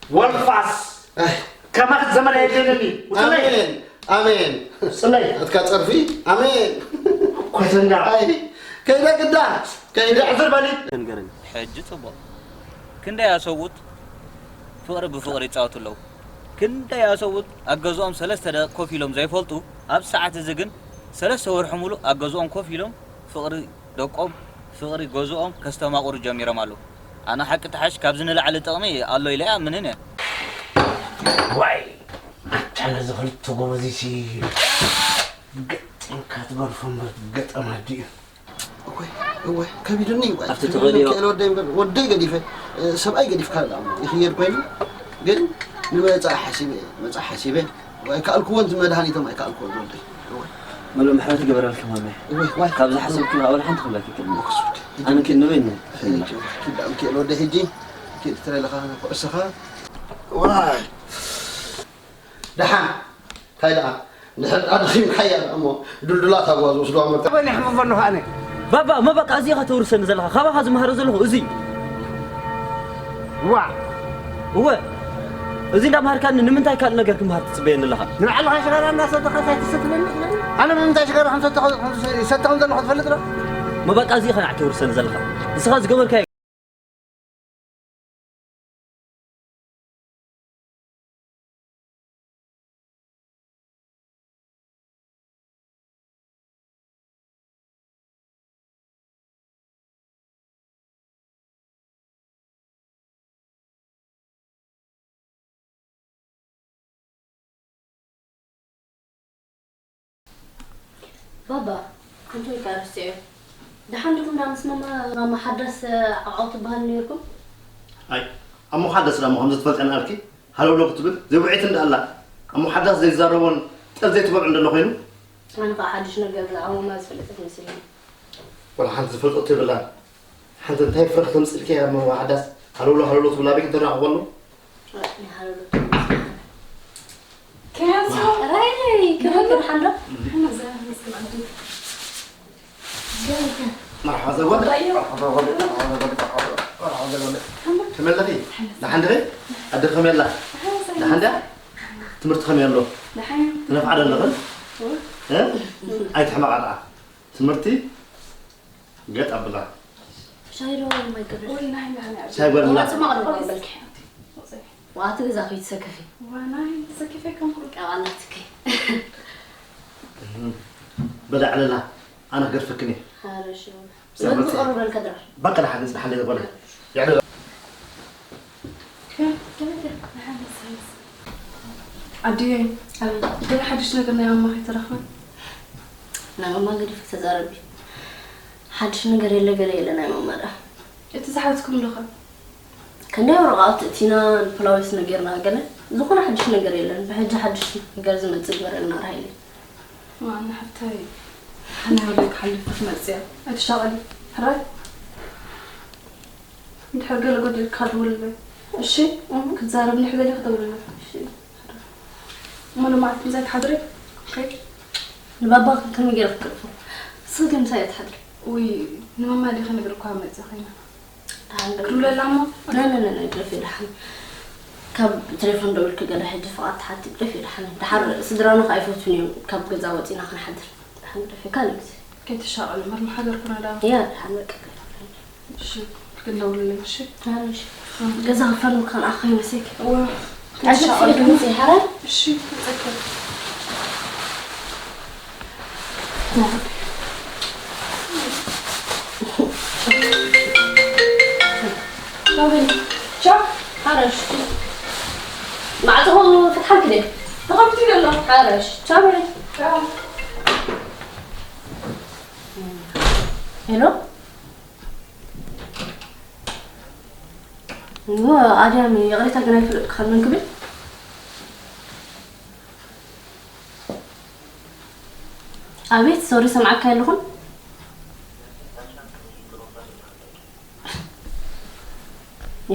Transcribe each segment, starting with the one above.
ወልፋስ ኣይ፣ ከማክ ዘመን የድልኒ። ውስለይ። ኣሜን፣ ኣሜን። ውስለይ። ኣትካ ጸርፊ፣ ኣሜን። ኮተንዳ። ኣይ፣ ከይደ ግዳ፣ ከይደ። ሕዝር በሊ። ንገረኒ። ሕጂ ጽቡቕ። ክንደይ ኣሰብኡት ፍቕሪ ብፍቕሪ ይጻወቱ ኣለዉ። ክንደይ ኣሰብኡት ኣብ ገዝኦም ሰለስተ ደቂቕ ኮፍ ኢሎም ዘይፈልጡ፣ ኣብዚ ሰዓት እዚ ግን ሰለስተ ወርሒ ሙሉእ ኣብ ገዝኦም ኮፍ ኢሎም ፍቕሪ ደቆም፣ ፍቕሪ ገዝኦም ከስተማቕሩ ጀሚሮም ኣለዉ። ኣነ ሓቂ ትሓሽ ካብዚ ንላዕሊ ጥቕሚ ኣሎ ኢለ ኣይኣምንን እየ። ዋይ፣ ኣታ ነዚ ክልተ ጎበዝሲ ገጢምካ ትገድፎ እምበር ገጠማ ድዩ? እወ፣ እወ፣ ከቢዱኒ፣ እወ፣ ኣብቲ ከቢዱኒ፣ ትኽእል እዮ። ክእል ወደይ እምበር፣ ወደይ ገዲፈ፣ እ፣ ሰብኣይ ገዲፍካ፣ ይኽየድ ኮይኑ፣ ግን ንመጻኢ ሓሲበ፣ መጻኢ ሓሲበ፣ ኣይከኣልክዎን፣ እቲ መድሃኒቶም ኣይከኣልክዎን፣ ወደይ። እወ። መሎ ምሕረት ይገበረልካ፣ ማመ። እወ፣ ዋይ። ካብ ዝሓሰብክዮ፣ ኣብ ሓንቲ ክብለኪ ክእል። መክሱድ። ኣነ ክንበይኒ? ኪድ፣ ኪድ፣ ክእል ወደይ፣ ሕጂ፣ ኪድ፣ ትረለኻ፣ ኩዕሶኻ። ዋይ። ደሓን፣ እንታይ ደኣ? ንድሕር ደኣ ደኺምካ እያ እሞ፣ ድልዱላት ኣጓ ዝወስድዋ መርካ። ኣበይ ነሕምም ኣለኹ ኣነ? ባባ፣ እሞ በቃ፣ እዚ ኢኻ ተውርሰኒ ዘለኻ። ካባኻ ዝመሃሮ ዘለኹ እዚ። ዋ። እወ። እዚ እንዳምሃርካኒ ንምንታይ ካልእ ነገር ክምሃር ትጽበየኒ ኣለኻ? ንባዕልኻ ሽጋራ እንዳሰተኻ እንታይ ትሰትለኒ? ኣነ ንምንታይ ሽጋራ ከም ሰተኹ፣ ከም ዝሰ-፣ ይሰተ ከም ዘለኹ ትፈልጥ ዶ? እሞ በቃ፣ እዚ ኢኻ ንዓይ ተውርሰኒ ዘለኻ። ንስኻ ዝገበርካዮ ባባ፣ ከምቶም ይካረስ እዩ። ደሓን ዲኹም ዳ ምስ ማማ፣ ማማ ሓዳስ ዓቋብ ትበሃሉ ነይርኩም? ኣይ፣ ኣሞ ሓዳስ ዳሞ ከምዚ ትፈልጠን ኣልኪ? ሃለውለው ክትብል ዘይውዒት እንዳ ኣላ። ኣሞ ሓዳስ ዘይዛረቦን ጠል ዘይትበልዑ እንደሎ ኮይኑ? ኣነ ኸዓ ሓድሽ ነገር ብዛዕባ ማማ ዝፈለጠት መሲሉኒ። ወላ ሓንቲ ዝፈልጦ የብላን። ሓንቲ እንታይ ፍረ ክተምጽእልኪ እያ ማማ ሓዳስ? ሃለውለው ሃለውለው ትብል ኣበይ ክንተራኽቦ ኣሎ? ኣይ፣ ሃለውለው ትብል። ከመይ ኣምጽኦ? ኣይ፣ ከመይ ክድሓን ዶ? መርሓባ ዘጓል፣ መርሓባ ዘጓል፣ መርሓባ ዘጓል፣ መርሓባ ዘጓል። ከመይ ኣለኺ? ደሓን ዲኺ? ኣደ ከመይ ኣላ? ደሓን ድያ? ትምህርቲ ከመይ ኣሎ? ደሓን። ትነፍዓ ዶ ኣለኽን? እ? ኣይትሕመቓ ደኣ። ትምህርቲ ገጥ ኣብላ። ሻሂ ዶ ማይ ገበል? ወይ ናይ ናይ ናይ። ሻሂ በልና። ጽማቕ ዶ ማይ በልኪ? ወጽእ። ወኣቲ ገዛ ከይትሰከፊ። ዋናይ ተሰኪፈ ከም ኩሉ። ቃባና ትኪ። በላ ዕለላ፣ ኣነ ክገርፈክን እየ። ሓረሽ። ሰበት። መግቢ ቀርበልካ ድራር። በቃ፣ ደሓን፣ ደሓን፣ ደሓን፣ ደሓን። ይዕለላ። ኣድየ፣ ኣቤት። ገለ ሓድሽ ነገር ናይ ማማ ከይተረኽበ? ናይ ማማ ገዲፈ ተዛረቢ። ሓድሽ ነገር የለ ገለ የለ ናይ ማማ ደኣ። እቲ ዝሓትኩም ዶ ኸ? ክንደይ ወረቓቕቲ እቲና ንፖላዊስ ነጊርና ገለ ዝኾነ ሓድሽ ነገር የለን። ብሕጂ ሓድሽ ነገር ዝመጽእ ግበረልና ራሄለይ። ዋና ሓፍተይ፣ ሓና ወደይ ክሓልፍ ክትመጽእ እያ። ኣይትሻቐሊ። ሕራይ? እንድሕር ገለ ጎዲልካ ደውልለይ። እሺ? እህ። ክትዛረብ እንድሕር ደሊኺ ደውልለይ። እሺ። እሞ ሎማዓልቲ ምሳይ ትሓድሪ? ኦኬ። ንባባ ከ ከመይ ገይረ ክቅርፎ? ንስኺ ግን ምሳይ እያ ትሓድሪ። ውይ፣ ንማማ ዲኺ ነግርኳ መጽእ ኮይና። ደሓን ዶ? ክድውለላ እሞ? ነ፣ ነ፣ ነ፣ ነ፣ ግደፊ ደሓን። ካብ ቴሌፎን ደዊልኪ ገለ ሕጂ ፍቓድ ትሓቲ፣ ግደፊ ደሓን። ደሓር ስድራና ከ ኣይፈትዉን እዮም ካብ ገዛ ወጺና ክንሓድር። ደሓን ግደፊ፣ ካልእ ግዜ። ከይትሻቐሊ እምበር፣ መሓደርኩና ደኣ። እያ፣ ደሓን በቃ። እሺ፣ ክንደውልለይ፣ እሺ? ኣረ፣ እሺ። ገዛ ክፈርም ከኣ ኣኸይ መሴክ። እዋ፣ ኣይትጥፍኢ ክትሻቐሊ። ድምፂ፣ ሓራይ? እሺ፣ ክጸከር። ቻው በሊ። ቻው። ሓረሽ። ማዕጾ ፍትሓልኪ ድየ? ተኸፊቱ እዩ ዘሎ። ሓረሽ። ቻው በሊ። ቻው። ሄሎ። እሞ ኣድያም ይቕሬታ ግን ኣይፈለጥኩኻን መን ክብል? ኣቤት፣ ሶሪ፣ ሰምዓካ የለኹን።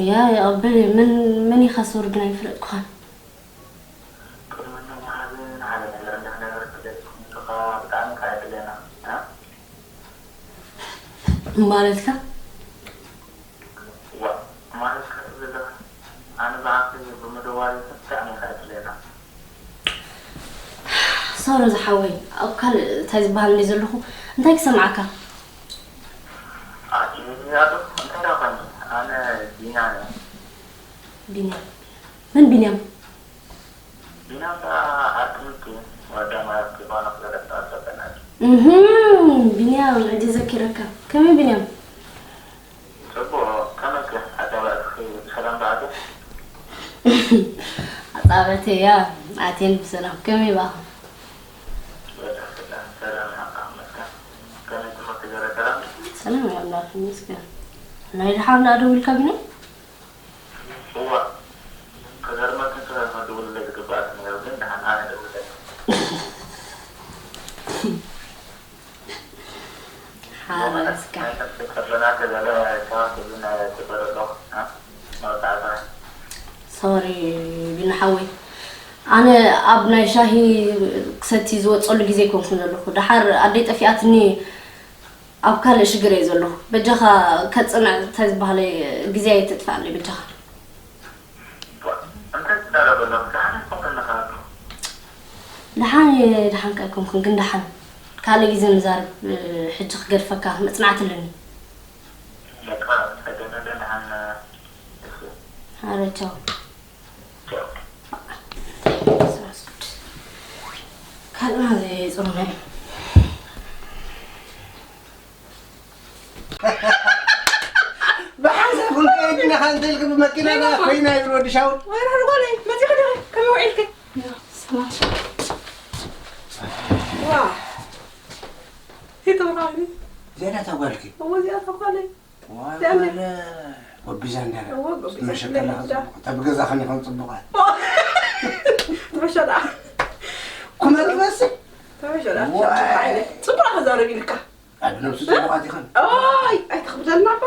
ያ፣ ይቐብል እየ። መን፣ መን ኢኻ ሶሪ ግን ኣይፈለጥኩኻን? ቅድሚ ምምሃር ንሓደ ነገር እንድሕር ነገር ክገለጽ ከለኻ ብጣዕሚ ከኣ የድልየና፣ እ? ማለትካ? ዋ፣ ማለትካ ትብል ኣለኻ? ኣነ ብሓቂ ሶሪ ዝሓወይ፣ ኣብ ካልእ እንታይ ዝበሃል እንድየ ዘለኹ፣ እንታይ ክሰምዓካ? ኣቲ ኣዶ እንታይ ደኣ ኾይኑ? ኣነ ቢና እየ። ቢንያም? መን ቢንያም? ቢና እታ ኣብ ትምህርቲ ወዳ ማለት ጓና ክዘለፍታ ሰበናት። እህም፣ ቢንያም፣ ሕጂ ዘኪረካ። ከመይ ቢንያም? ጽቡቕ፣ ከመይከ ኣዳባእትኺ ብሰላም ደኣ ኣትያ? ኣጻብዕተያ ኣትየን ብሰላም። ከመይ በኣኹም? ወዳ ሰላም፣ ሰላም ኢኻ፣ ከመይ ትምህርቲ ገለ ሰላም? ሰላም እያ፣ ኣምላኽ ይመስገን። ናይ ደሓን ደኣ ደዊልካ ቢንያም? እዋ፣ ክገርመክን ስለ መደወልለይ ዝግብኣት ነይሩ፣ ግን ደሓን ኣነ ደውለለይ። ሓራስካ። ናይ ነፍሲ ቀበና ተገለ ሻዋ ክብል ናይ ጽበረ ኣለኹ፣ እ? መወዳእታ። ሶሪ፣ ቢና ሓወይ። ኣነ ኣብ ናይ ሻሂ ክሰቲ ዝወጸሉ ግዜ ኣይኮንኩን ዘለኹ። ደሓር ኣደይ ጠፊኣትኒ ኣብ ካልእ ሽግር እየ ዘለኹ። በጃኻ ከጽንዕ እንታይ ዝበሃለ ግዜ ኣይተጥፍኣለይ በጃኻ። እንታይ ትዛረብ ኣለኻ? ደሓን ኣይኮንኩን ኣለኻ እኮ። ደሓን እየ፣ ደሓን ከ ኣይኮንኩን፣ ግን ደሓን። ካልእ ግዜ ንዛረብ፣ ሕጂ ክገድፈካ መጽናዕቲ ኣለኒ። በቃ፣ ጸገም የለን፣ ደሓን፣ እሺ። ኣረ ቻው። ቻው። ስራስ ጉድ። ካልእ ማለት እየ፣ ጽሩና እየ። ብሓንሳብ ክንከይድ ኢና፣ ከ እንተ ኢልኪ ብመኪና ዳ ኮይና ይብል ወዲ ሻውል። ወይ ራህሪ ጓለይ፣ መጺኺ ዲኺ? ከመይ ውዒልኪ? ሰላም። ዋ። ይተውራኒ። ዜና እታ ጓልኪ? እወ፣ እዚኣ እታ ጓለይ። ዋ፣ ዳመ። ጓለ፣ ጎቢዛ እንዳለ። እወ፣ ጎቢዛ መሸከላ እንዳለ። ጽቡቕ። እታ ብገዛ ከኒ ከም ጽቡቓት። ትሕሾ ደኣ። ኩመት ትመስል። ትሕሾ ደኣ። ዋ። ሸምሸም ዓይነ። ጽቡቕ ክዛረብ ኢልካ። ኣብ ነብሱ ጽቡቓት ይኸን። ኦይ፣ ኣይተኽብደልና እባ።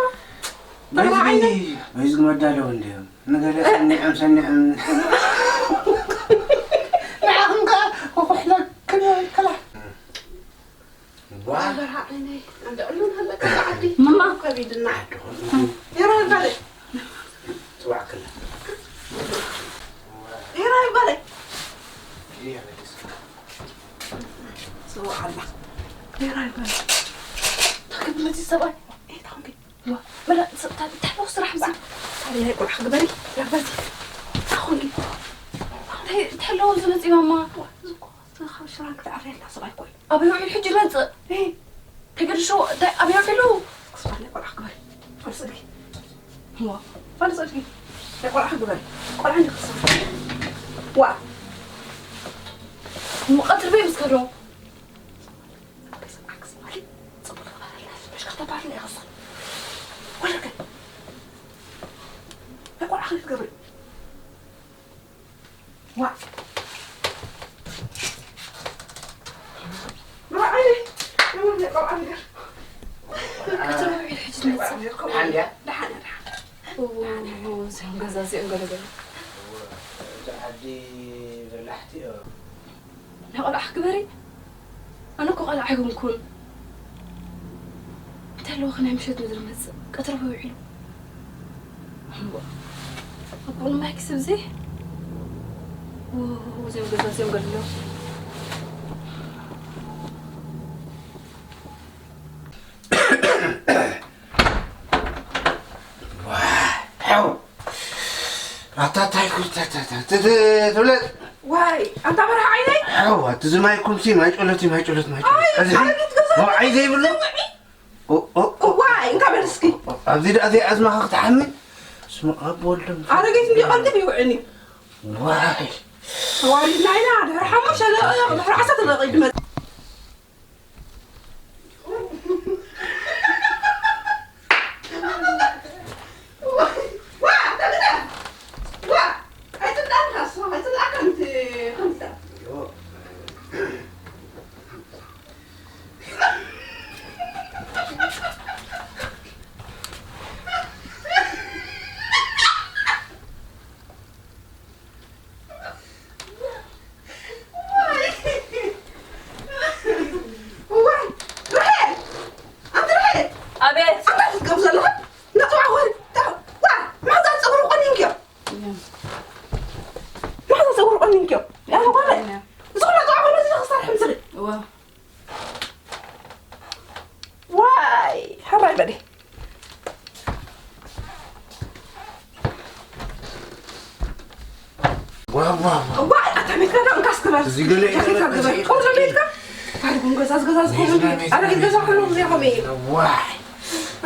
በዚ፣ ተባዕ ዓይነ። በዚ መዳለዊ እንድዮም። ንገለ ሰኒዖም፣ ሰኒዖም። ንዓኹም ከኣ ክኹሕለክን ይከላ። ዋ። በርሃ ዓይነይ፣ ኣንተ ዕሉን ሃለካ ዓዲ። ማማ። ከቢድና። ዓዲ ኾን። ይራይ በለ። ጽዋዕ ክላ። ይራይ በለ። ጽዋዕ ኣላ። ይራይ በለ። ታክብ መዚ ሰብኣይ። ኤ፣ ታንኪ። ዋ፣ በላ፣ ስ-፣ ታ-፣ እንታይ ኣለዎ ስራሕ እዚ? ታዲያ ናይ ቆልዓ ክግበሪ? ላግባዚ። ኣኹንኪ። እንታይ፣ እንታይ ኣለዎ እዚ መፂኡ ማማ? ዋ፣ እዚ እኮ፣ እዚ ካብ ሽራን ክትዓርየላ ሰብኣይ እኮ እዩ። ኣበይ ውዒሉ ሕጂ ይመፅእ? እ። ተገድሾ፣ እንታይ፣ ኣበይ ውዒሉ? ክስፋ ናይ ቆልዓ ክግበሪ። ፈልሲ ድኪ። ዋ፣ ፈልሲ ድኪ። ናይ ቆልዓ ክግበሪ። ቆልዓ እንዲ ክስፋ። ዋ። እሞ ቀትሪ በይ ምስ ከዶ? ደሓን እያ? ደሓን እያ፣ ደሓን። እዎ፣ እዚኦም ገዛ እዚኦም ገለ ገለ። እዛ ዓዲ በላሕቲ እዮም። ናይ ቆልዓ ክግበሪ? ኣነ እኮ ቆልዓ ኣይኮንኩን። እንታይ ኣለዎ ከ ናይ ምሸት ምድሪ መጽእ? ቀትሪ እኮ ውዒሉ። እምቧ። ኣቦኡ ንማይ ክስብ እዚ? እዎ፣ እዚኦም ገዛ እዚኦም ገለ ኣለዉ። ዋው! ኣታ ታይ ኩ-፣ ታ-፣ ታ-፣ ታ-፣ ት-፣ ት-፣ ትብለጥ? ዋይ፣ ኣንታ በርሃ ዓይነይ! ሓው፣ ኣቲ እዚ ማይኩም ሲ ማይ ጨሎት እዩ፣ ማይ ጨሎት፣ ማይ ጨሎት። ኣይ፣ እዚ ኣረጊት ገዛ። ዋይ ዘይብሉ? ውዒ። ኦ፣ ኦ፣ ኦ። ዋይ፣ እንካ በል እስኪ። ኣብዚ ደኣ ዘይኣዝማኻ ክትሓሚ? ስመ ኣብ ወልድ መንፈስ ኣረጊት እንዲ ቀልጥፍ ይውዕኒ። ዋይ። ተዋሪድና ኢና፣ ድሕሪ ሓሙሽተ ደቂቕ፣ ድሕሪ ዓሰርተ ደቂቕ ይመጽእ። እዋ፣ ኣታ ቤትካ ዶ እንካስ ግበር። እዚ ገለ እዩ ጃኬትካ ዘሎ፣ ግበር። እዚ ቆንጆ ቤትካ። ባዶ ገዛ፣ እዚ ገዛ፣ እዚ ቆንጆ ቤት። ኣረጊት ገዛ ኩሉ ግዜ ከምኡ እዩ። እዋይ።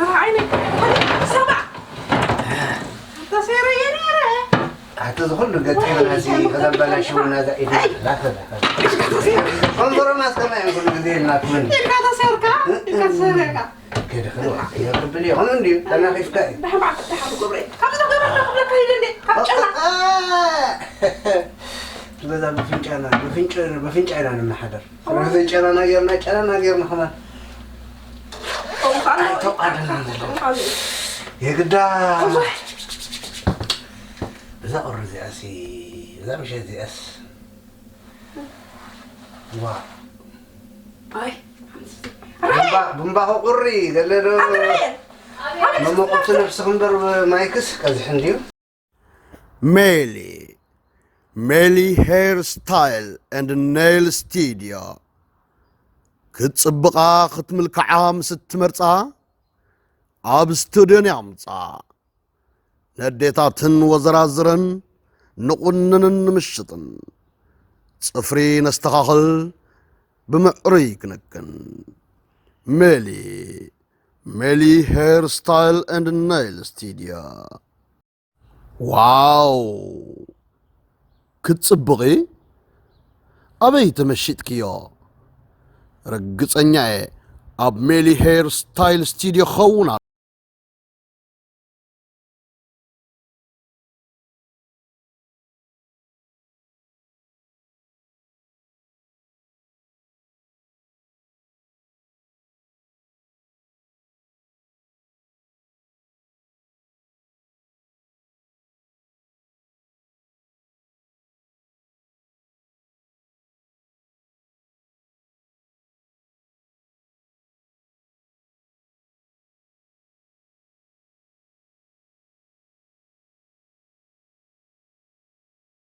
ኣረ ዓይነይ። ሰባ። ኣታ ሴረ የኔ ኣረ። ኣታ ዝኹሉ ገጢምና እዚ ከዘበላሽውና ዘዒድና። ላኸ፣ ላኸ። ቆንጆ ሮማስ ከማይ ኩሉ ግዜ እናትመን። ኢልካ ተሰርካ፣ ኢልካ ተሰርካ። ከድኽን ዋዕ ክየብል ይኹን እንድዩ፣ ተናኺፍካ እዩ። ደሓን በዓል ፍታሕ ክገብረ እዩ። ካብ ዝገብረ ዶ ክብለካ ኢለ እንዴ? ካብ ጨና። እቲ ገዛ ብፍንጫና፣ ብፍንጭ-፣ ብፍንጫ ኢና ንመሓደር። ስለዚ ጨናና ጌርና፣ ጨናና ጌርና ከማን። ኣይተቋደናን ዘለና። የግዳ። እዛ ቁሪ እዚኣሲ፣ እዛ ምሸት እዚኣስ። ዋ። ኣይ፣ ብምባ-፣ ብምባኹ ቁሪ ገለ ዶ? ኣትራየል! መሞቕቲ ነብስኺ እምበር ማይክስ ቀዝሒ እንድዩ። ሜሊ፣ ሜሊ ሄር ስታይል ኤንድ ኔይል ስቱድዮ። ክትጽብቓ ክትምልክዓ ምስ እትመርጻ ኣብ ስቱድዮን የምጻ። ነዴታትን ወዘራዝረን ንቑንንን ንምሽጥን። ጽፍሪ ነስተኻኽል፣ ብምዕሩይ ክንክን። ሜሊ፣ ሜሊ ሄር ስታይል ኤንድ ኔይል ስቱድዮ። ዋው! ክትጽብቒ? ኣበይ ተመሺጥክዮ? ርግጸኛ እየ ኣብ ሜሊ ሄር ስታይል ስቱድዮ ክኸውን ኣሎ።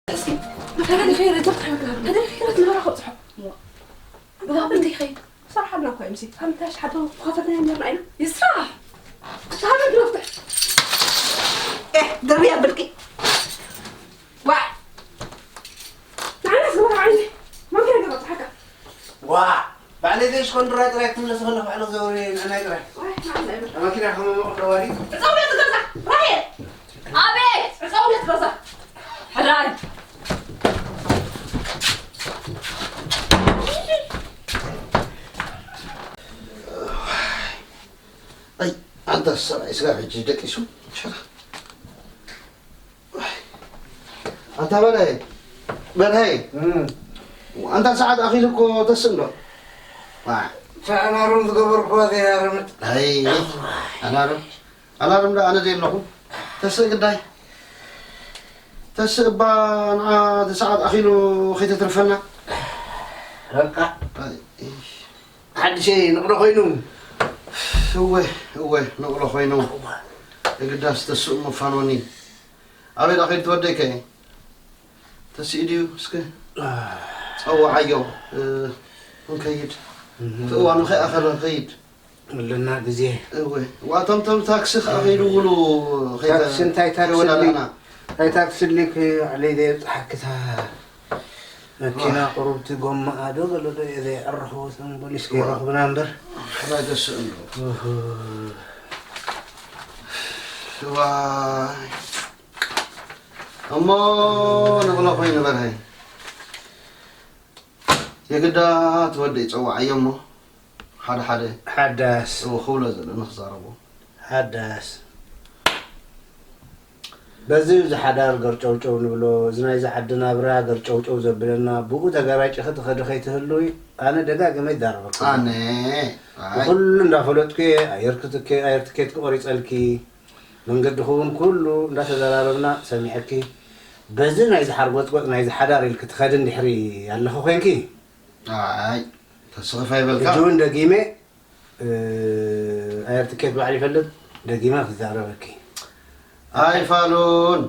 እስኪ፣ መከራ ድኸይረ፣ ጀብታ መከራ፣ ከደረ ኪራ ትነበራ ከብጽሖ። እዋ፣ ብባብል እንተይኸይድ። ክሰርሓልና እኮ እዩ፣ ምሲ። ካብ ምታሽ ሓደ ኮኸተትና እዮም ነርና ኢና። ይስራሕ። እታ ሃገር ድረፍትሕ። ኤህ፣ ድርብያ ብልቂ። ዋዕ። ንዓና ዝገበረ ዓይኒ፣ መን ከ ገበረ፣ ሓቃ? ዋዕ። ባዕለይ ዘይሽኮን ድራይ ጥራይ ክትምለስ ከለኹ ባዕሉ ዘውሪ ንዕናይ ጥራይ። ዋይ፣ ንዓና ይብል። ኣብ መኪና ከመ መቑ ደዋሊ። እጸው ቤት ገዛ፣ ራሄል። ኣቤት! እጸው ቤት ገዛ። ሕራይ። ኣይ፣ ኣንታ ሰብኣይ ስጋ ሕጂ ደቂሱ። ሸራ። ኣንታ በላይ፣ በላይ። እም። ኣንታ ሰዓት ኣኺሉ እኮ ተስእ እንዶ። ዋ። እታ ኣላርም ዝገበርኩዋ ዘይሃረመት። ኣይ፣ ኣላርም፣ ኣላርም ደኣ ኣነ ደይ ኣለኹ። ተስእ ግዳይ። ተስእ እባ ንዓ እቲ ሰዓት ኣኺሉ ከይተትርፈና። በቃ። ኣይ፣ ሓድሽ ንቕሎ ኮይኑ። እወ፣ እወ፣ ንቕሎ ኮይኑ። እዋ። የግዳስ ተስእ እሞ ፋኖኒ። ኣበይ ደኣ ከይዱ ትወደይ ከ? ተስኢ ድዩ? እስከ ጸውዓዮ፣ እ፣ ክንከይድ። እህ። እቲ እዋኑ ከይኣኸለ ክንከይድ። ኣለና ግዜ። እወ። ዋቶም ቶም ታክሲ ከኣ ከይድውሉ ከይተ-፣ ታክሲ እንታይ ታክሲ ከይወዳዳእና። እንታይ ታክሲ ልክ ባዕለይ ዘየብጽሓክታ መኪና ዋ። ቁሩብቲ ጎማኣ ዶ ገለ ዶ እየ ዘየዕረኽዎ፣ እቶም ፖሊስ ዋ። ከይረኽቡና እምበር። ሕራይ ተስእ እንዶ። እህ። ዋይ። እሞ ንቕሎ ኮይኑ በርሀይ። የግዳ ትወዲ ይጸውዓዮ እሞ ሓደ ሓደ ሓዳስ። እዎ ክብሎ ዘሎ ንኽዛረቦ። ሓዳስ። በዚ እዚ ሓዳር ገርጨውጨው ንብሎ፣ እዚ ናይዚ ዓዲ ናብራ ገርጨውጨው ዘብለና፣ ብኡ ተገራጭኺ ትኸዲ ከይትህልዊ፣ ኣነ ደጋጊመ ይዛረበኩም። ኣነ፣ ኣይ። ብኹሉ እንዳፈለጥኩ እየ፣ ኣየር ክትኬ-፣ ኣየር ትኬት ክቆሪጸልኪ። መንገዲ ክውን ኩሉ እንዳተዘራረብና ሰሚዐኪ። በዚ ናይ ዝሓርጎጽጎጽ ናይ ዝሓዳር ኢልኪ ትኸዲ እንድሕሪ ኣለኺ ኮንኪ፣ ኣይ፣ ተስኺፋ ይበልካ። ሕጂ እውን ደጊመ፣ እ፣ ኣየር ትኬት ባዕሉ ይፈልጥ፣ ደጊመ ክዛረበኪ። ኣይ ፋሉን፣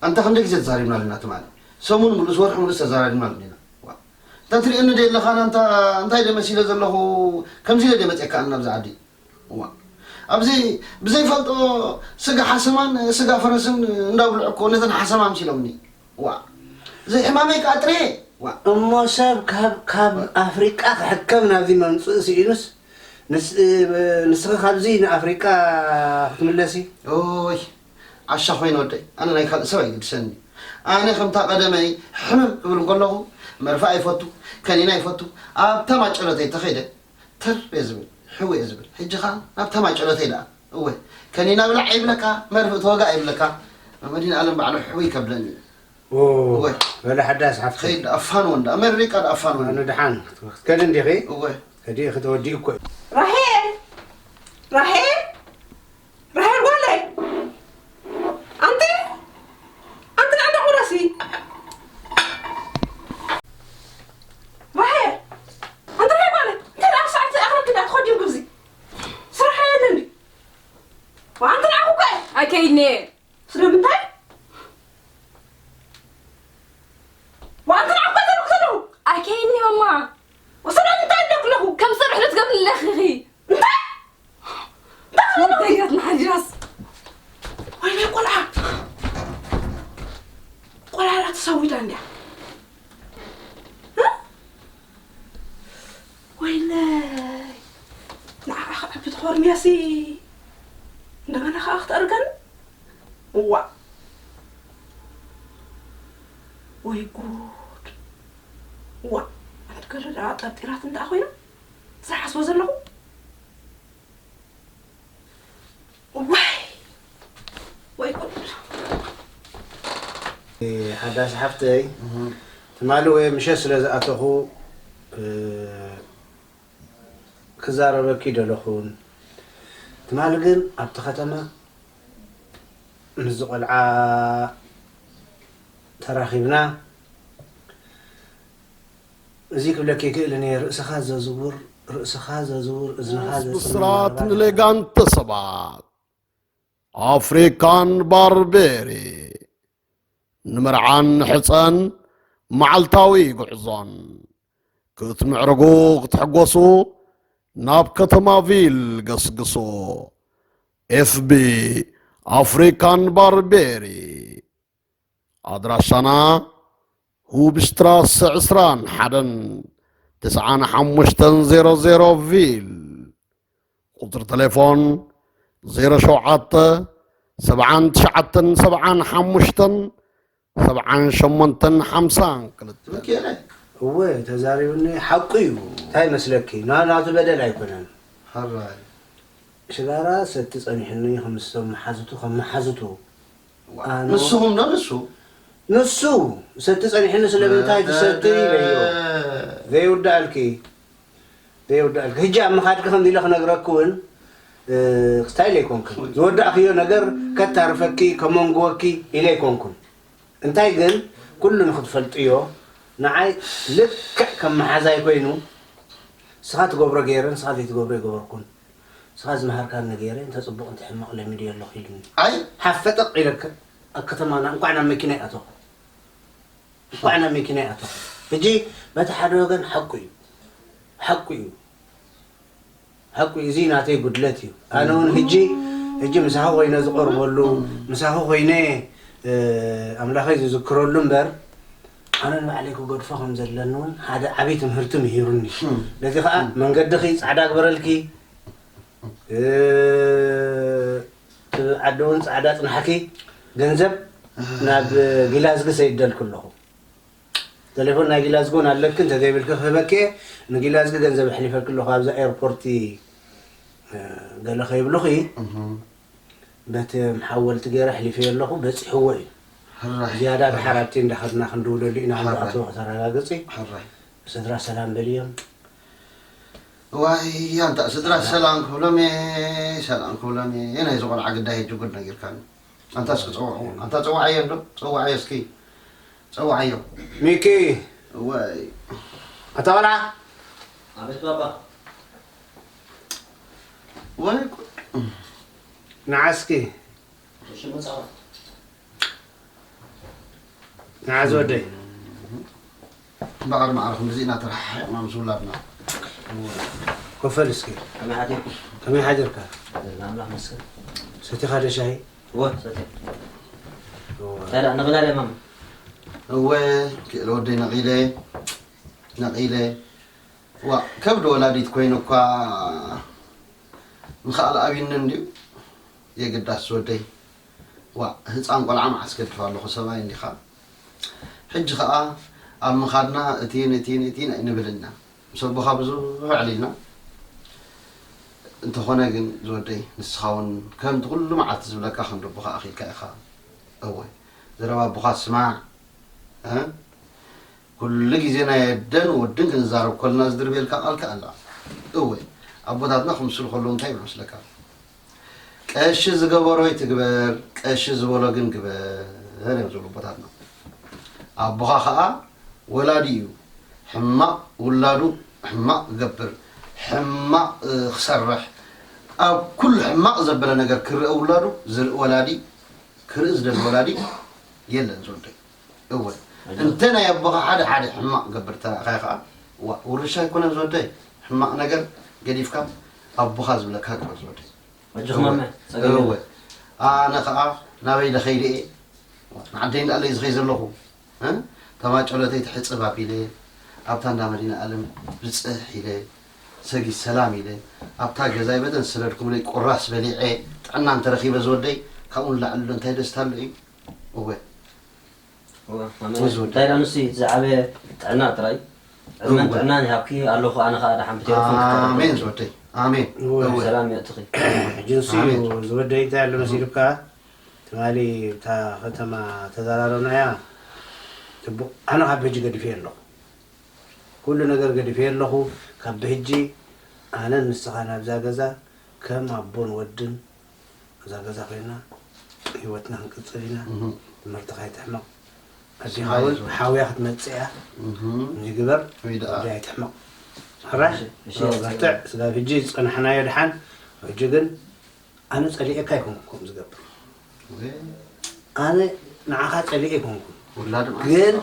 ኣንታ ክንደይ ግዜ ተዛሪብና ኣለና ትማሊ። ሰሙን ሙሉእስ ወርሒ ሙሉእስ ተዛራሪብና ኣለና። ዋ፣ እንታ ትሪእኒ ዶ ኣለኻ? ኣንታ እንታይ ዶ መሲለ ዘለኹ? ከምዚ ኢለ ዶ መፅየካ ኣነ ናብዚ ዓዲ? ዋ። ኣብዚ ብዘይፈልጦ ስጋ ሓሰማን ስጋ ፈረስን እንዳብልዑ እኮ ነተን ሓሰማ ኣምሲሎምኒ። ዋ። ብዘይ ሕማመይ ከኣ ጥርየ። ዋ። እሞ ሰብ ካብ፣ ካብ ኣፍሪቃ ክሕከም ናብዚ መምጽእ ስኢኑስ፣ ንስ-፣ ንስኺ ካብዚ ንኣፍሪቃ ክትምለሲ? ኦይ፣ ዓሻ ኮይነ ወደይ፣ ኣነ ናይ ካልእ ሰብ ኣይግድሰኒ። ኣነ ከምታ ቀደመይ ሕምም እብል እንከለኹ፣ መርፍእ ኣይፈቱ፣ ከኒና ኣይፈቱ። ኣብታ ማጨሎተይ ተኸይደ፣ ተር እየ ዝብል፣ ሕው እየ ዝብል። ሕጂ ኸኣ ናብታ ማጨሎተይ ደኣ። እወ፣ ከኒና ብላዕ ይብለካ፣ መርፍእ ተወጋእ ይብለካ። መዲና ኣለም ባዕሉ ሕው ይከብለኒ። ኦ፣ እወ። በለ ሓዳስ ሓፍተይ። ኸይድ ኣፋንዎ እንዳ፣ ኣመሪካ ደኣ ኣፋንዎ። ኣነ ደሓን፣ ክትከዲ እንዲኺ? እወ። ከዲ፣ ከተወዲኡ እኮ እዩ። ራሄል! ራሄል! ራሄል ጓለይ! ኣንቲ! ኣንቲ ንዕዳ ቁረሲ! ራሄል! ኣንቲ ራሄል ጓለይ! እንታይ ደኣ ሰዓት ኣኽረብቲ ደኣ ትኸዲ ግብዚ? ስራሕ የለን ድዩ? ወኣንቲ ንዓኹ እኮ እየ። ኣይከይድን እየ። ስለምንታይ? ወኣንቲ ንዓኹ እኮ ዘለኹ ዘለኹ። ኣይከይድን እየ ማማ። ወሰለምንታይ ኣለኩ ኣለኹ? ከም ዝሰርሕ ዶ ትገብርኒ ኣለኺ ኢኺ? እንታይ? እንታይ ወደይ ናት መሓንዲራስ። ወይኔ ቆልዓ። ቆልዓ ተሰዊዳ እንድያ። እ? ወይለይ። ንዓኣ ኸዓ ብትኾርምያሲ እንደገና ኸዓ ክትኣርገን? እዋ። ወይ ጉድ። እዋ። ኣንቲ ገለ ደኣ ጠርጢራት እንድኣ ኮይና? ዝሓስቦ ዘለኹ? ዋይ! ወይ ጉድ! ሓዳስ ሓፍተይ፣ እህ። ትማሊ ወይ ምሸት ስለ ዝኣተኹ፣ እ፣ ክዛረበኪ ደለኹን። ትማሊ ግን ኣብቲ ከተማ ምስዚ ቆልዓ ተራኺብና፣ እዚ ክብለኪ ይክእልን እየ፣ ርእስኻ ዘዝውር፣ ርእስኻ ዘዝውር፣ እዝንኻ ዘጽምም ብስራት መረባ ንሌጋንተ ሰባት። ኣፍሪካን ባርቤሪ። ንምርዓን ሕፀን መዓልታዊ ጉዕዞን ክትምዕርጉ ክትሕጎሱ ናብ ከተማ ቪል ገስግሱ። ኤፍቢ ኣፍሪካን ባርቤሪ። ኣድራሻና ሁብሽትራሰ ዕስራን ሓደን ትስዓን ሓሙሽተን ዜሮ ዜሮ ቪል። ቁጽሪ ተሌፎን ዜሮ ሸውዓተ ሰብዓን ትሽዓተን ሰብዓን ሓሙሽተን ሰብዓን ሸሞንተን ሓምሳን ክልተ። ትብኪ የለ። እወ፣ ተዛሪብኒ ሓቁ እዩ። እንታይ መስለኪ? ና-፣ ናቱ በደል ኣይኮነን። ሕራይ። ሽጋራ ሰቲ ጸኒሕኒ፣ ከም ምስቶም መሓዝቱ፣ ከም መሓዝቱ። ዋ፣ ኣነ ንስኹም ዶ ንሱ? ንሱ ሰቲ ጸኒሕኒ፣ ስለምንታይ ትሰቲ ኢለዮ። ዘይውዳእልኪ። ዘይውዳእልኪ። ሕጂ ኣብ ምኻድኪ ከምዚ ኢለ ክነግረኪ እውን፣ እ፣ ስታይል ኣይኮንክን። ዝወዳእክዮ ነገር ከታርፈኪ፣ ከመንግወኪ ኢለ ኣይኮንኩን። እንታይ ግን፣ ኩሉ ንኽትፈልጥዮ፣ ንዓይ ልክዕ ከም መሓዛይ ኮይኑ፣ ንስኻ ትገብሮ ገይረ፣ ንስኻ ዘይትገብሮ ኣይገበርኩን። ንስኻ ዝመሃርካኒ ገይረ፣ እንተ ጽቡቕ እንተ ሕማቕ ለሚደዮ ኣለኹ ኢሉኒ። ኣይ! ሓፍ ፈጠቕ ኢለ ከ-፣ ኣብ ከተማና እንቋዕ ናብ መኪናይ ኣተኹ። እንቋዕ ናብ መኪናይ ኣተኹ። ሕጂ በቲ ሓደ ወገን ሓቁ እዩ። ሓቁ እዩ። ሓቁ እዩ። እዚ ናተይ ጉድለት እዩ። ኣነ እውን ሕጂ፣ ሕጂ ምሳኺ ኮይነ ዝቐርበሉ፣ ምሳኺ ኮይነ፣ እ፣ ኣምላኸይ ዝዝክረሉ እምበር፣ ኣነ ንባዕለይ ክገድፎ ከም ዘለኒ እውን ሓደ ዓብዪ ትምህርቲ ምሂሩኒ። እም። በዚ ኸዓ እም። መንገድኺ ጻዕዳ ግበረልኪ። እ፣ እቲ ዓዲ እውን ጻዕዳ ጽናሕኪ። ገንዘብ ናብ ጊላዝጊ ሰይደልኩ ኣለኹ። ቴሌፎን ናይ ጊላዝጎ እውን ኣለኪ፣ እንተዘይብልኪ ክህበኪ እየ። ንጊላዝጊ ገንዘብ ኣሕሊፈልኪ ኣለኹ፣ ኣብዛ ኤርፖርቲ፣ እ፣ ገለ ከይብሉኺ፣ እህ። በቲ ሓወልቲ ገይረ ኣሕሊፈዮ ኣለኹ፣ በጺሕዎ እዩ። ሕራይ፣ ዝያዳ ሕራይ። ድሓር ኣብቲ እንዳኸድና ክንድውለሉ ኢና፣ ሕራይ። እንዳኣተወ ከተረጋግጺ። ሕራይ። ብስድራ ሰላም በልዮም። ዋይ፣ ኣንታ ስድራ ሰላም ክብሎም እየ፣ ሰላም ክብሎም እየ። ናይዚ ቆልዓ ግዳይ ሕጂ ጉድ ነጊርካኒ። ኣንታ እስኪ ጸውዕዎ። ኣንታ ጸውዓዮ ኣሎ፣ ጸውዓዮ እስኪ። ጸውዓዮ። ሚኪ። ወይ። ኣታ ቆልዓ። ኣቤት ባባ። ወይ ጉድ። ንዓ እስኪ። እሺ፣ መጻወት። ንዓ ዝወደይ። እምበኣር ማዕረ ክንድዚ ኢና ተረሓሒቕና ምስ ውላድና። ኮፈል እስኪ። ከመይ ሓዲርኩም? ከመይ ሓዲርካ? ኣምላኽ መስገን። ሰቲኻ ዶ ሻሂ? እወ፣ ሰትየ። እወ። እንታይ ደኣ፣ ንቕዳድ እየ ማማ። እወ ክእል ወደይ ነቒለ ነቒለ። ዋ ከብዲ ወላዲት ኮይኑ እኳ ምኽኣል ኣብዩኒ እንድዩ። የግዳስ ወደይ ዋ ህፃን ቆልዓ መዓስ ገድፍ ኣለኹ ሰብኣይ እንዲኻ። ሕጂ ኸዓ ኣብ ምኻድና እቲን እቲን እቲን ኣይንብልና። ምስ ኣቦኻ ብዙሕ ኣዕሊልና። እንተኾነ ግን ዝወደይ ንስኻ እውን ከምቲ ኩሉ መዓልቲ ዝብለካ ከም ደቦኻ ኣኺልካ ኢኻ። እወ ዘረባ ኣቦኻ ስማዕ። እ? ኩሉ ግዜ ናይ ኣደን ወድን ክንዛረብ ከለና ዝድርብየልካ ቃል ከኣ ኣላ። እወ ኣቦታትና ክምስሉ ከለዉ እንታይ ይብሉ መስለካ? ቀሺ ዝገበሮ ይትግበር፣ ቀሺ ዝበሎ ግን ግበር እዮም ዝብሉ ኣቦታትና። ኣቦኻ ኸኣ ወላዲ እዩ። ሕማቕ ውላዱ ሕማቕ ክገብር፣ ሕማቕ ክሰርሕ፣ ኣብ ኩሉ ሕማቕ ዘበለ ነገር ክርእ ውላዱ ዝርኢ ወላዲ ክርኢ ዝደሊ ወላዲ የለን ዝወደይ። እወ እንተ ናይ ኣቦኻ ሓደ ሓደ ሕማቕ ገብር ተራእኻዮ ኸዓ ውርሻ ኣይኮነን ዝወደይ። ሕማቕ ነገር ገዲፍካ ኣቦኻ ዝብለካ ግበር ዝወደይ። እወ ኣነ ኸዓ ናበይ ደኸይደ እየ ንዓደይ እንዳለይ ዝኸይ ዘለኹ። ተማጨሎተይ ትሕፅብ ኣቢለ ኣብታ እንዳ መዲና ኣለም ብፅሕ ኢለ ሰጊድ ሰላም ኢለ ኣብታ ገዛይ በተን ዝሰደድኩምለይ ቁራስ በሊዐ ጥዕና እንተረኺበ ዝወደይ ካብኡ ንላዕሊ ዶ እንታይ ደስታ ኣሎ እዩ? እወ እንታይ ዳ ንሱ ዝዓበየ ጥዕና ጥራይ ዕድመን ጥዕናን ይሃብኪ ኣለኹ ኣነ ከዓ ደሓን ብቴሌፎን ኣሜን ዝወደይ ኣሜን። እወ ሰላም የእትኺ። ሕጂ ንሱ እዩ ዝወደይ እንታይ ኣሎ መሲሉካ ትማሊ እታ ከተማ ተዘራረብናያ። ጽቡቕ ኣነ ካብ ሕጂ ገዲፈ ኣለኹ። ኩሉ ነገር ገዲፈ ኣለኹ። ካብ ብሕጂ ኣነን ንስኻ ናብዛ ገዛ ከም ኣቦን ወድን እዛ ገዛ ኮይና ህይወትና ክንቅጽል ኢና። ትምህርትኻ ይትሕመቕ። ኣዲኻ እውን ሓውያ ክትመጽእ እያ። እዚ ግበር። ወዲ ኣይትሕመቕ። ሕራይ በርትዕ። ስጋብ ሕጂ ዝጸናሕናዮ ድሓን ሕጂ ግን ኣነ ጸሊኤካ ኣይኮንኩን ከምኡ ዝገብር። ኣነ ንዓኻ ጸሊኤ ኣይኮንኩን። ግን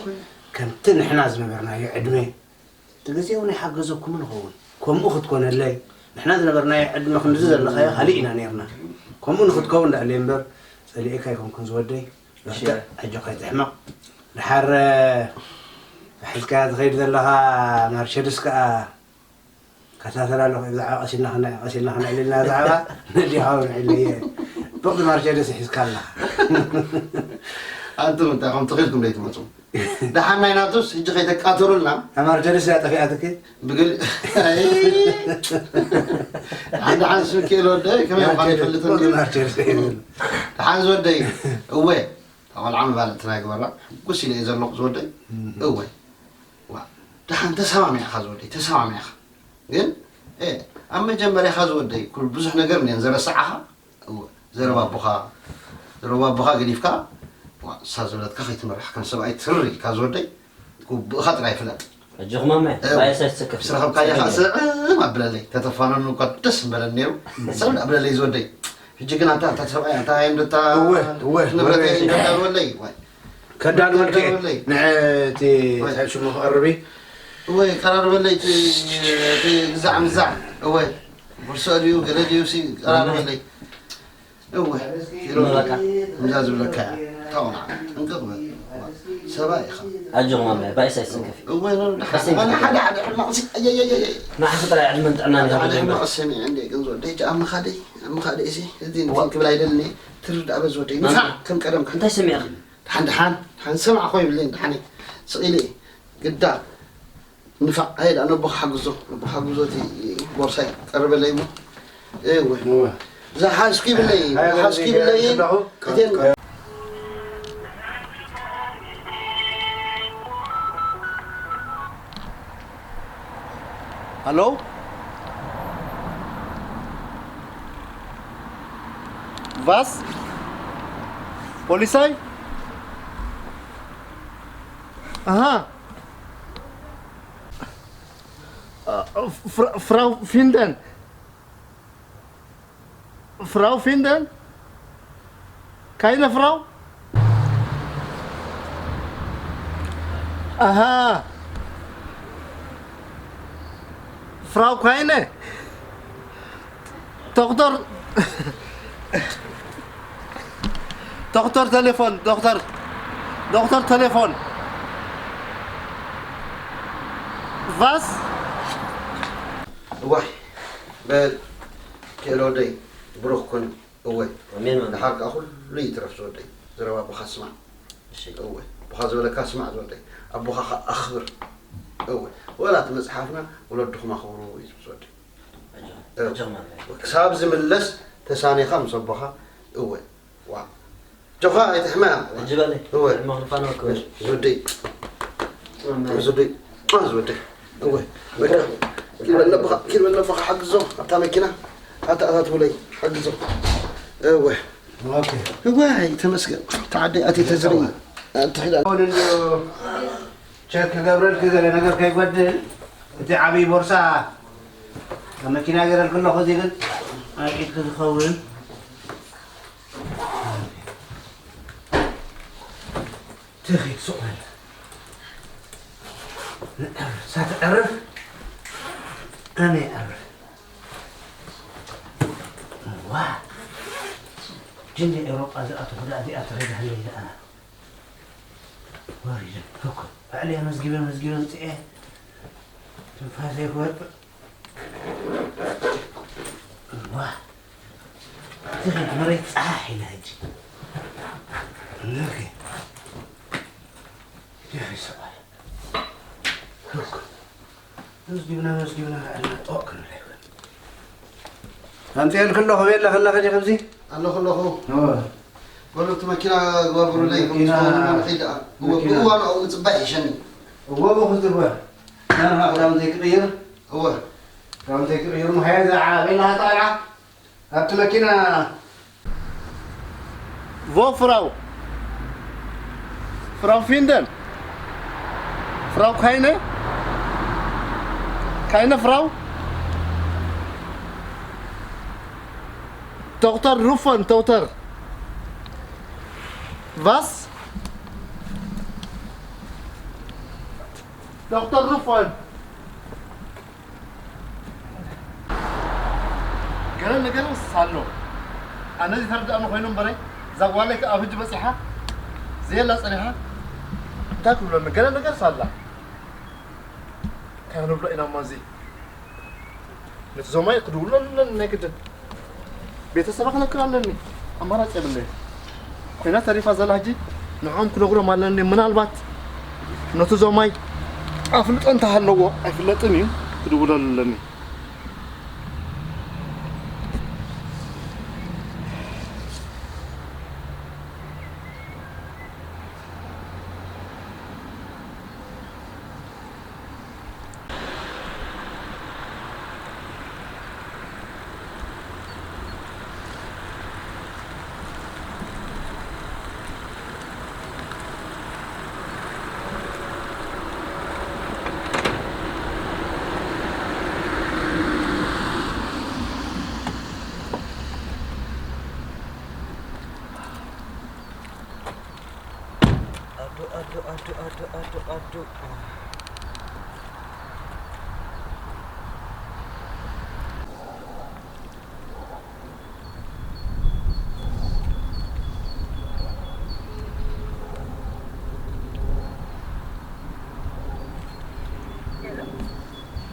ከምቲ ንሕና ዝነበርናዮ ዕድመ እቲ ግዜ እውን ኣይሓገዘኩምን ይኸውን። ከምኡ ክትኮነለይ ንሕና ዝነበርናዮ ዕድመ ክንድዚ ዘለኻዮ ካልእ ኢና ነይርና። ከምኡ ንክትከውን ደኣለይ እምበር ጸሊኤካ ኣይኮንኩን ዝወደይ። በርትዕ ኣጆኻ ኣይትሕመቕ። ድሓር ሒዝካያ ትኸይድ ዘለኻ ማርቸድስ ከኣ ከታተል ኣለኹ ብዛዕባ ቀሲልና ክና ቀሲልና ክነዕልልና ብዛዕባ ነዲኻ እውን ዕለየ ብቕዲ ማርቸደስ ሒዝካ ኣለኻ። ኣንቱም እንታይ ከም ትኽኢልኩም ደይትመፁ ደሓን ናይ ናቱስ ሕጂ ከይተቃተሉልና። ማርቸደስ እያ ጠፊኣትኪ። ብግል ሓን ደሓን ስምኪ ኢለ ወደ ከመይ ምኳኑ ይፈልጥ እንዲ ማርቸደስ ደሓን ዝወደይ እወ እታ ቆልዓ መባልዕትና ይግበራ። ሕጉስ ኢለ እየ ዘለኹ ዝወደይ። እወ ዋ ደሓን ተሰማሚዕኻ ዝወደይ ተሰማሚዕኻ። ግን ኣብ መጀመርያኻ ዝወደይ ኩሉ ብዙሕ ነገር እኒአን ዘረስዓኻ። እወ ዘረባ ኣቦኻ ዘረባ ኣቦኻ ገዲፍካ ዋ እሳ ዝበለትካ ከይትምራሕ ከም ሰብኣይ ትርር ኢልካ ዝወደይ። ጉብእኻ ጥራይ ፍለጥ። ሕጂ ክማመ ባየሳይ ትስከፍ ስረኸብካያ ኸዓ ስዕም ኣብለለይ ተተፋነኑ እኳ ደስ ምበለን ነይሩ። ስዕም ኣብለለይ ዝወደይ። ሕጂ ግን ኣንታ ኣንታ ሰብኣይ ኣንታ ሃይም ደታ እወ እወ ንብረተይ እንዳዳልወለይ ዋይ ከዳልወልኪ ንዕቲ ሽሙ ክቐርቢ እወ ቀራርበለይ እቲ ግዛዕ ምዛዕ እወ ቦርሶ ድዩ ገለ ድዩ ሲ ቀራርበለይ። እወ ኢሎ በቃ። እዛ ዝብለካ እያ። እታ ቆልዓ ጥንቅቕ በል። ሰብኣይ ኢኻ። ኣጆኻ ማማይ ባይስ ኣይትሰከፊ። እወ ኖ ደሓን። ሕሰይ ኣነ ሓደ ሓደ ሕማቕ ሲ ኣየየየየ። ንዓኺ ጥራይ ዕድመን ጥዕናን ሓደ ይሃብልኪ እምበር። ሕማቕ ሰሚዐ እንደ ግን ዝወደይ ጃ ኣብ ምኻደይ ኣብ ምኻደይ ሲ እዚ እንትን ክብል ኣይደልን እየ። ትርዳእ በዝ ወደይ ንፋዕ ከም ቀደምካ። እንታይ ሰሚዕኺ? ደሓን ደሓን ደሓን ሰማዕ እኮ ይብለኝ ደሓን ስቕ ኢለ እየ። ግዳ ንፋዕ ሃይዳ ነቦ ሓግዞ ነቦ ሓግዞ እቲ ቦርሳይ ቀርበለይ እሞ እወ እወ። ዝሓዝኩ ይብለይ ሃይ ዝሓዝኩ በለኒ ይብለይ ከለኹ እቴን Hallo? Was? Polizei? Aha. Äh, Fra Frau finden. Frau finden? Keine Frau? Aha. Frau keine? Doktor. Doktor Telefon, Doktor. Doktor Telefon. ፋስ። እዋይ፣ በል፣ ክእለ ወደይ፣ ብሩኽ ኩን። እወ፣ ኣሜን፣ ኣሜን። ድሓር ከኣ ኩሉ ይትረፍ ዝወደይ። ዘረባ ኣቦኻ ስማዕ። እሺ። እወ፣ ኣቦኻ ዝበለካ ስማዕ ዝወደይ። ኣቦኻ ከኣ ኣኽብር። እወ፣ ወላ እቲ መጽሓፍና ወለድኹም ኣኽብሩ እዩ ዝብል ዝወደይ። ኣጆኻ፣ እወ። ኣጆኻ፣ ማመይ። ክሳብ ዝምለስ ተሳኒኻ ምስ ኣቦኻ። እወ፣ ዋ። ጆኻ ኣይትሕመያ። ሕጂ በለይ። እወ። ሕመ ክንፋነወካ። ዝወደይ። ማመይ። ዝወደይ። ማ ዝወደይ። እወ። በቃ። ኪድ በል ነቦኻ፣ ኪድ በል ነቦኻ ሓግዞ። ኣብታ መኪና። ኣታ፣ ኣታ ትብለይ። ሓግዞ። እወ። ኦኬ። እዋይ፣ ተመስገን። ተዓደይ ኣትይ ተዝርኢ። ኣትሒዳ። ኣሁን እንዲሁ ቸክ ክገብረልኪ ገለ ነገር ከይጎድል፣ እቲ ዓብዪ ቦርሳ ኣብ መኪና ገይረልኪ ኣለኹ፣ እዚ ግን ኣብ ኢድኪ ዝኸውን። ትኺድ ሱቕ በል። ንዕር፣ እሳ ትዕርፍ፣ ኣነ ይዕርፍ። ዋ፣ ጅንዲ ኤውሮጳ ዝኣተኹ ደኣ እዚኣ ተረዳህለይ ደኣ። ወሪደ፣ ህኩ፣ ባዕለይ መዝጊበ፣ መዝጊበ ኣምጽኤ፣ ትንፋሰይ ክወጽእ። ዋ፣ ትኺድ መሬት ጸሓሕ ኢላ ሕጂ። ኦኬ። ድሕሪ ሰብኣይ። ሉክ። መዝጊብና፣ መዝጊብና፣ ዕድመ ጦቕ ክንብል ኣይኮን። ኣምፅኤልክ ኣለኹ፣ ቤላ ከላ ከዲ ከምዚ? ኣለኹ፣ ኣለኹ። እወ። በሉ፣ እቲ መኪና ግበሩለይ፣ መኪና፣ ከምዚ ከውን ንኸይድ ደኣ። እወ፣ መኪና። ብእዋኑ ኣብኡ ምፅባይ ይሕሸኒ። እወ፣ ብኡ ክትግበር። ናንኻ ክዳውንተይ ክቕይር። እወ። ክዳውንተይ ክቕይር፣ ምሃየ እዛ ቤላ ሃጣ ቆልዓ። ኣብቲ መኪና። Wo, Frau? Frau finden? Frau keine? Keine Frau? Doktor rufen, Doktor. Was? Doktor rufen. ገለ ነገር ኣሎ። ኣነ ዝተረድኣኒ ኮይኑ እምበረይ፣ እዛ ጓለይ ከኣ ኣብ ሕጂ በጺሓ፣ ዘየላ ጸኒሓ፣ እንታይ ክብለኒ? ገለ ነገር ኣሎ። እንታይ ክንብሎ ኢና እሞ እዚ? ነቲ ዞማይ ክድውሎ ኣለኒ ናይ ግድን። ቤተሰባ ክነክር ኣለኒ። ኣማራጺ የብለይን። ኮይና ተሪፋ ዘላ ሕጂ ንዕኦም ክነግሮም ኣለኒ። ምናልባት ነቲ ዞማይ ኣፍልጦ እንተሃለዎ፣ ኣይፍለጥን እዩ፣ ክድውለሉ ኣለኒ። ኣዱ፣ ኣዱ፣ ኣዱ፣ ኣዱ፣ ኣዱ፣ ኣዱ።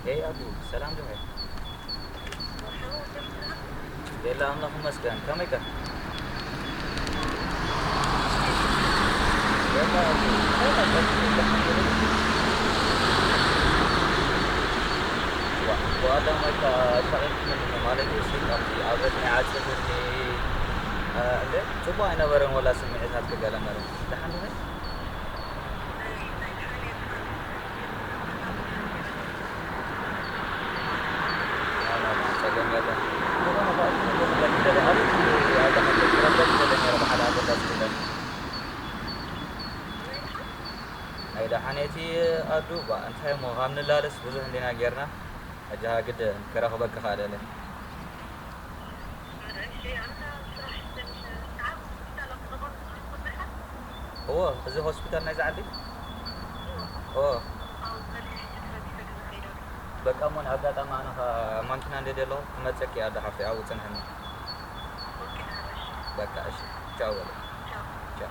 ኤይ ኣዱ፣ ሰላም ዶ? የለ ኣምላኽ ይመስገን። ከመይከ? የለ፣ ዋ፣ ብቐዳማይ ከ ኣሻቒልኩ ማለት እዩ። እሺ፣ ካብቲ ኣብ እዝኒ ዓጽፍ እንዲ፣ እ፣ እንደ ጽቡቕ ኣይነበረን ወላ ስምዒታትኪ ገለ መለ። ደሓን ዲኺ? ናይ ደሓነቲ ኣዱ፣ ባ፣ እንታይ እሞ፣ ካብ ንላለስ ብዙሕ እንዲና ጌርና። ሕጂ ግድን ክረኽበኪ ከኣ ደለ። እዎ፣ እዚ ሆስፒታል ናይዛ ዓዲ? እዎ። በቃ እሞ፣ ንኣጋጣሚ ኣነ ኸኣ ማንኪና እንደ ደለኹ ክመጸኪ እየ፣ ኣዶ ሓፍተይ፣ ኣብኡ ጽንሕኒ። በቃ እሺ፣ ቻው በለ። ቻው። ቻው።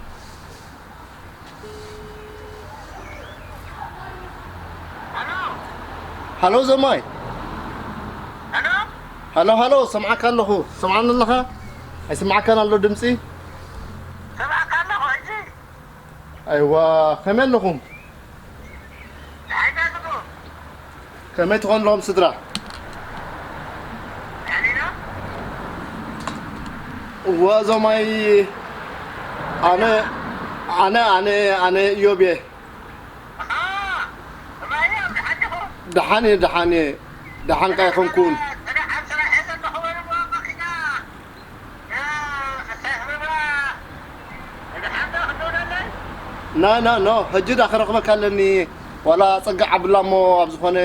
ሃሎ ዘማይ። ሃሎ ሃሎ፣ ሰምዓካ ኣለኹ። ሰምዓኒ ኣለኻ? ኣይስምዓካን ኣሎ ድምፂ? ሰምዓካ ኣለኹ ሕጂ። ኣይዋ፣ ከመይ ኣለኹም? ከመይ ትኾን ኣለኹም ስድራ? እዋ፣ እዞም ኣይ-፣ ኣነ፣ ኣነ፣ ኣነ፣ ኣነ እዮብ እየ። ደሓን እየ፣ ደሓን እየ። ደሓን ከ ኣይኮንኩን። ና፣ ና፣ ኖ፣ ሕጂ ዳ ክረኽበካ ኣለኒ። ዋላ ጸግዕ ኣብላ እሞ ኣብ ዝኾነ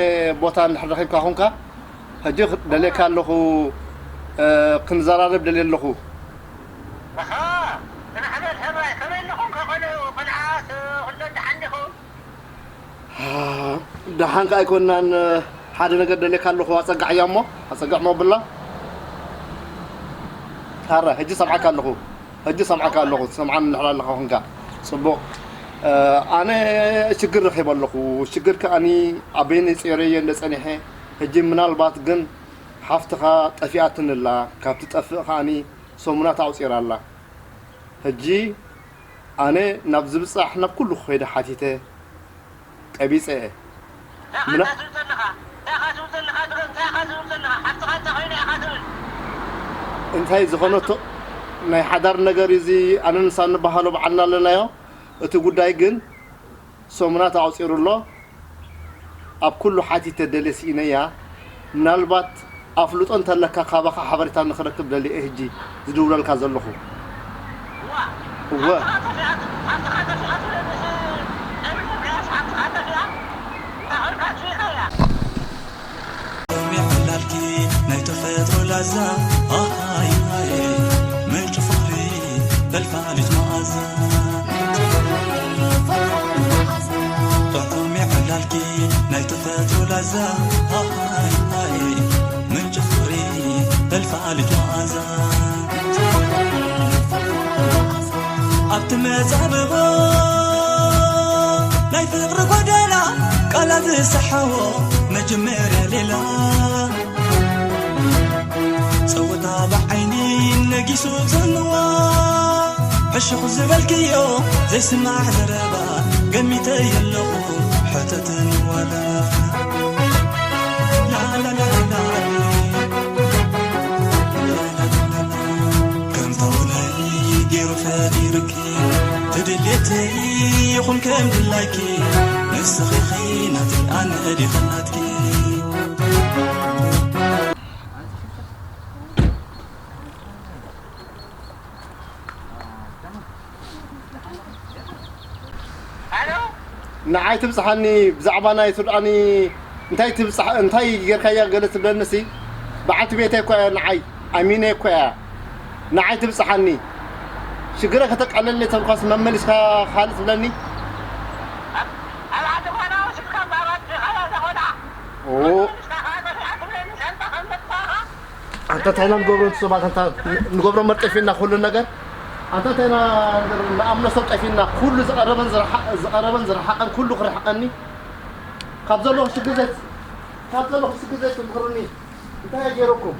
ቦታ እንድሕር ረኺብካ ኹንካ፣ ሕጂ ደልየካ ኣለኹ፣ እ፣ ክንዘራረብ ደልየ ኣለኹ። ኣኻ፣ ደሓን ሰማይ፣ ከመይ ኣለኹም? ከ ቆልዑ፣ ቆልዓት፣ ኩለን ደሓን ዲኹም? ደሓን ከ ኣይኮንናን፣ ሓደ ነገር ደልየካ ኣለኹ፣ ኣጸግዕ እያ እሞ፣ ኣጸግዕ ሞ ብላ። ታረ፣ ሕጂ ሰምዓካ ኣለኹ፣ ሕጂ ሰምዓካ ኣለኹ፣ ትሰምዓኒ እንድሕር ኣለኻ ኹንካ። ጽቡቕ። እ፣ ኣነ ሽግር ረኺበ ኣለኹ፣ ሽግር ከኣኒ ኣበይን ጸይረዮ እንደ ጸኒሐ፣ ሕጂ ምናልባት ግን ሓፍትኻ ጠፊኣትኒ ኣላ፣ ካብ ትጠፍእ ከኣኒ ሰሙናት ኣቑጺራ ኣላ። ሕጂ ኣነ ናብ ዝብጻሕ ናብ ኩሉ ክኸይደ ሓቲተ ቀቢጸ እየ። እንታይ ምና- ኢኻ ትብል ዘለኻ? እንታይ ኢኻ ትብል ዘለኻ? ድሮ እንታይ ኢኻ ትብል ዘለኻ? ሓፍትኻ እንተ ኾይና ኢኻ ትብል። እንታይ ዝኾነቶ ናይ ሓዳር ነገር እዩ እዚ፣ ኣነ ንሳ እንበሃሎ በዓልና ኣለናዮ። እቲ ጉዳይ ግን ሰሙናት ኣቑጺሩ ኣሎ። ኣብ ኩሉ ሓቲተ ደልየ ስኢነያ። ምናልባት ኣፍልጦ እንተለካ ካባኻ ሓበሬታ ንኽረክብ ደልየ እየ ሕጂ ዝድውለልካ ዘለኹ። እወ። ሓፍትኻ ጠፊኣትኒ፣ ሓፍትኻ ጠፊኣትኒ፣ ሓፍትኻ ጠፊኣ፣ እንታይ ኾንካ ትሪኢኻያ? የዕላልኪ ናይ ተፈጥሮ ላዛ፣ ኣሃይ ሃይ፣ ምንጪ ፍቕሪ፣ ፈልፋሊት መኣዛ። ጥዑም የዕላልኪ ናይ ተፈጥሮ ላዛ፣ ኣሃይ ሃይ፣ ምንጪ ፍቕሪ፣ ፈልፋሊት መኣዛ። ኣብቲ መጻብቦ ናይ ፍቕሪ ጎደና ቃላት ዝሰሓዎ መጀመርያ ሌላ። ጸወታ ብዓይኒ ነጊሱ ጽልዋ። ሕሹኽ ዝበልክዮ ዘይስማዕ ዘረባ ገሚተዮ ኣለኹ ሕተትኒ ዋላ። ላላላላ። ከምታ ውነይ ገይሩ ፈጢሩኪ ትድልየተይ ይኹን ከም ድላይኪ ንስኺ ኺ ናተይ ኣነ ዲኸ ናትኪ። ንዓይ ትብጽሓኒ ብዛዕባ ናይ ሱዳኒ እንታይ ትብጽሕ እንታይ ጌርካያ ገለ ትብለኒ ሲ በዓልቲ ቤተይ እኮ እያ ንዓይ ኣሚነ እኮ እያ ንዓይ ትብጽሓኒ ሽግረ ከተቃለለይ ተልኳስ መመሊስካ ካልእ ትብለኒ። ኣንታ እንታይ ኢና ንገብሮ ንሱ ሰባት ኣንታ ንገብሮ መርጠፊና ኩሉ ነገር ኣንታ እንታይ ኢና ንኣምኖ ሰብ ጠፊና ኩሉ ዝቐረበን ዝረሓ- ዝቐረበን ዝረሓቐን ኩሉ ክረሕቀኒ ካብ ዘለኹ ሽግር ዘይ ካብ ዘለኹ ሽግር ዘይትምህሩኒ እንታይ እየ ገይረኩም?